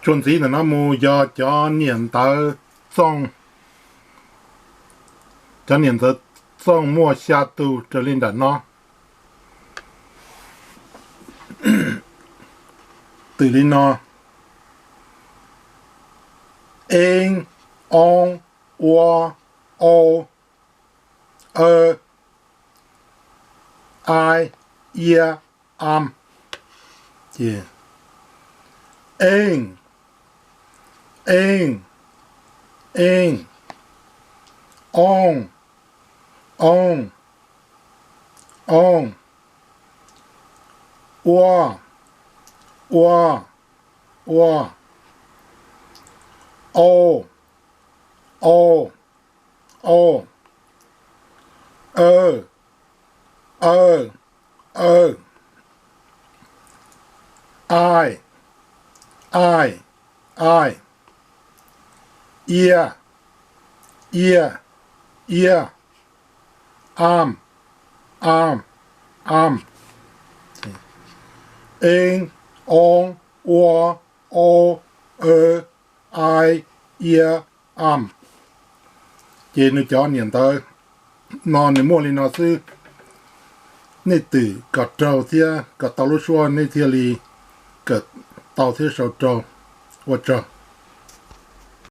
Txuas ntxiv ntawm no mus yog cov niam ntawv txooj, cov niam ntawv txooj muaj xya tus raws li nram no. Twm li no: eeb, oob, ua, au, aw, ai, ia, am. Ces eej, eej, eej. Ooj, ooj, ooj. Ua, ua, ua. Au, au, au. Aw, aw, aw. Ai, ai, ai. Ia, ia, ia. Am, am, am. Eeb, oob, ua, au, aw, ai, ia, am. Ces nws cov niam ntawv no nws muaj li no xwb. Nej twm kom raug thiab kom tau lub suab nej thiaj li kawm tau thiab sau raug. Ua tsaug.